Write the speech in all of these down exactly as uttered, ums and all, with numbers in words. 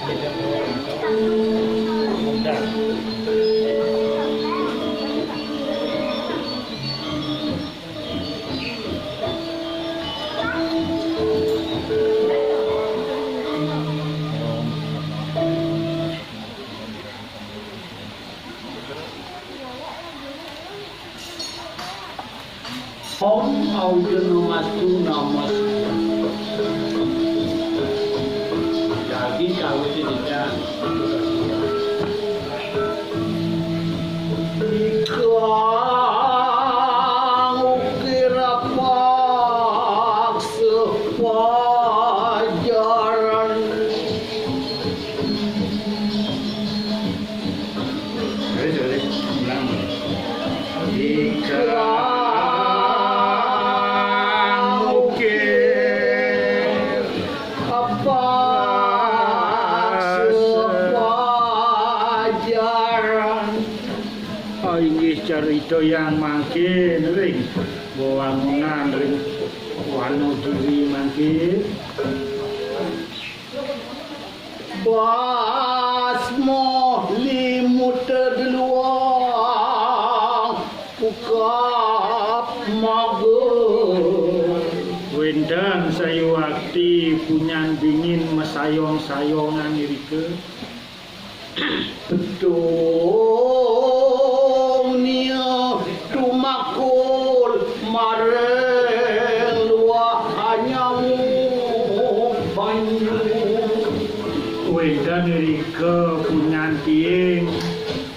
Om Audio Namastu Namastu. Jadi kawit ini kan. Ikang ukir paksa pajaran. Terus, terus, ulang. Ikang ukir apa sepajaran. Oh, inggih carita yang mangkin ring wewangunan ring Wanagiri mangkin. Basma limut deluang ukap maga. Wénten sayuwakti punyan bingin masayong-sayongan irika. Petungnya tumakul mareng luah anyamu banyu. Wénten irika punyan tiing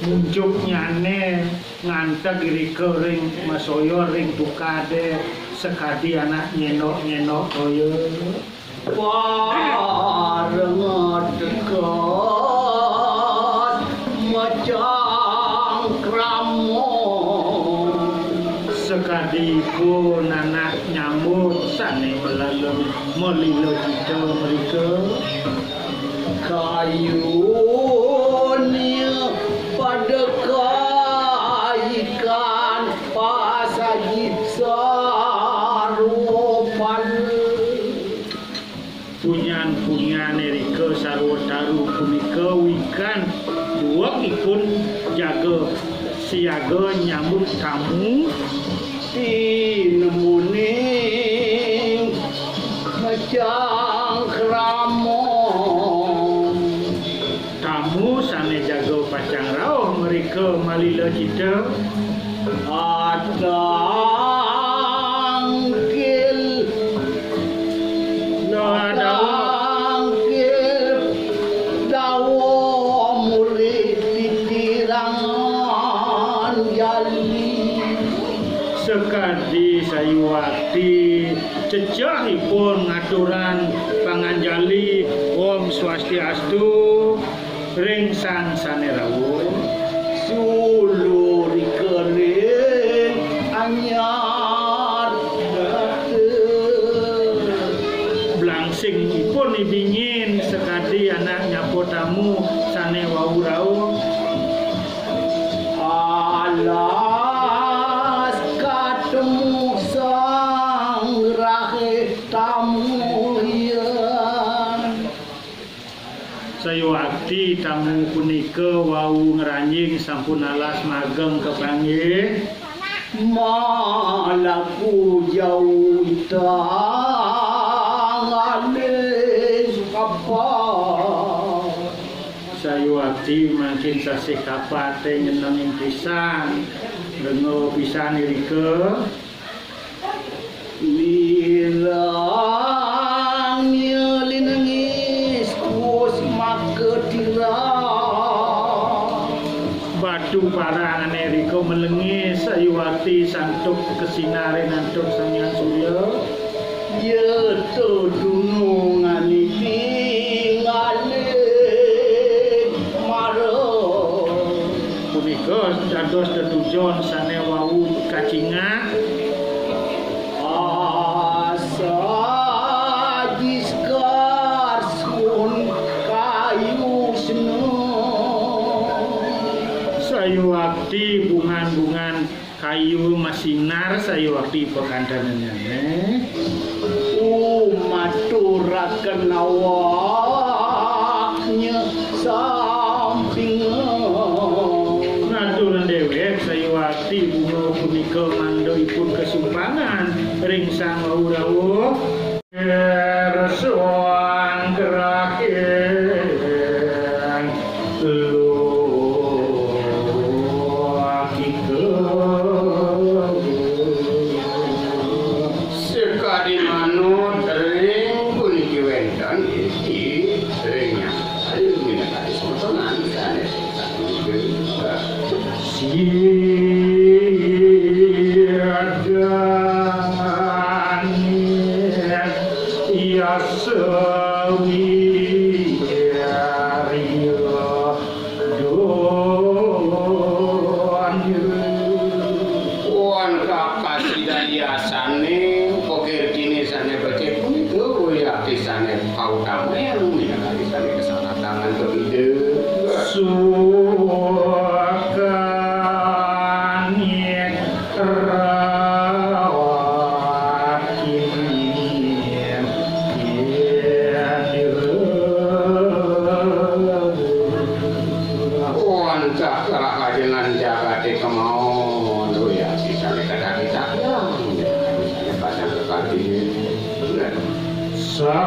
muncuknyané nganteg irika ring masaya ring tukadé sakadi anak nyéndok-nyéndok toya. Pareng teka macang krama. Sakadi ipun anak nyambut sané malelem malila cita mrika. Kayuné pada kaikan pasaji sarwa pada. Punyan-punyan irika sarwa taru punika wikan duweg ipun jaga siaga nyambut tamu. Tinemuning macang krama. Tamu sané jaga pacang rauh mrika malila cita. Atangkil, atangkil dawa murid titirangan jali. Sakadi sayuwakti cecahipun ngaturang panganjali Om Swastiastu ring sang sané rauh. Sulurika ring anyar data. Blangsingipun ibingin sakadi anak nyapa tamu sané wau rauh. Alas katemu sang rahé tamu yan. Sayuwakti tamu punika wau ngranjing sampun alas mageng kapanggih. Malaku jauh tang alis kapat. Sayuwakti mangkin sasih kapaté nyenengin pisan, lenga pisan irika. Lirangnya linengis kuus maka tirang. Batu parangané rika melengis sayuwakti santuk kasinarin antuk Sang Hyang Surya. Ya to dunungané tingalih mara. Punika dados tetujon sané wau kacingak. Asaji sekar sun kayu seneng. Sayuwakti bungan-bungan kayu masinar sayuwakti pakantenannyané. Umaturaken awaknya Samping. Ngatur déwék sayuwakti bunga punika mandhaipun kasumpangan ring Sang Rawuh. Kersuan geraking logika. Sekadi manut ring puniki wénten iki ring nyai minangka semeton sané sampun. Siadane yasa wirya donya. Wan kakasidan yasane, pekirtine sane becik punika, wiakti sane kautama yang minangka sane kesangatan antuk Ida. Sukani rawat kini. Wantah karakajengan jagate kemawon, ya, sisane kadaki-daki, ya, sisane kadang kekartine. Santosa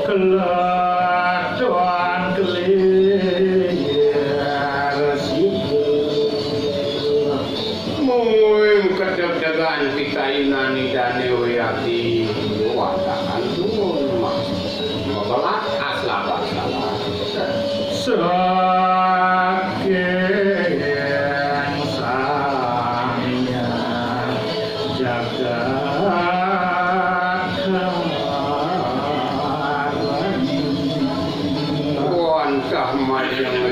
kelaton kelir sida. Mungguing kedeg-degan pikayunan Idane wiakti watakan tuun, Mas. Mebelat aslabak-slabak. Saking samian jagat. Wantah majeng